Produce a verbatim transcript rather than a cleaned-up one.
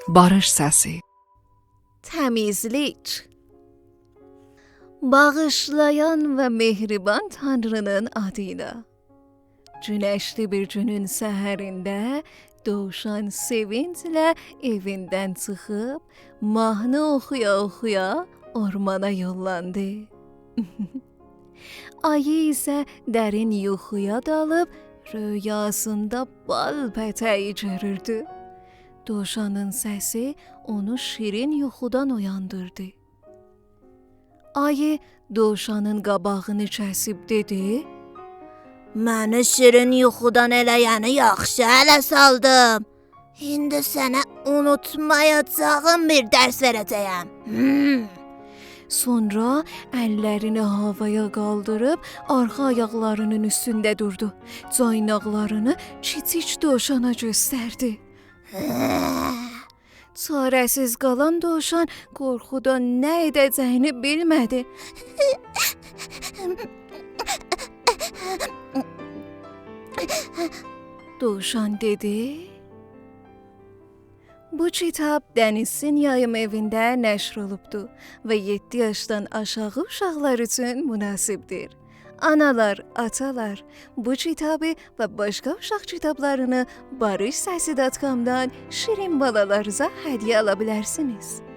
باریش سسی. تمیزلیک. باغیشلایان و مهربان تانری‌نین آدی ایله. گونشلی بیر گونون سحرینده دووشان سئوینجله ائویندن چیخیب، ماهنی اوخویا-اوخویا اورمانا یوللاندی. آیی ایسه درین یوخویا دالیب، رؤیاسیندا بال پته‌یی گؤروردو. دووشانین سسی اونو شیرین یوخودان اویاندیردی. آیی دووشانین قاباغینی کسیب دئدی: «منی شیرین یوخودان ائله‌ینی یاخشی اله سالدیم. ایندی سنه اونوتمایاجاغیم بیر درس وئره‌جه‌یم.» هوم. سونرا اللرینی هاوایا قالدیریب آرخا آیاقلارینین اوستونده دوردو. جایناقلارینی کیچیک دووشانا گؤستردی. چاره‌سیز قالان دووشان قورخودان نه ائده‌جه‌یینی بیلمه‌دی. دووشان دئدی: «بو کیتاب دنیزچین یاییم ائوینده نشر اولوبدو و یئددی یاشدان آشاغی اوشاقلار اوچون مناسبدیر. آنالار، آتالار، بو کیتابی و باشقا اوشاق کیتابلارینی باریش سسی دات کامدان شیرین بالالارینیزا هدیه آلا بیلرسینیز.»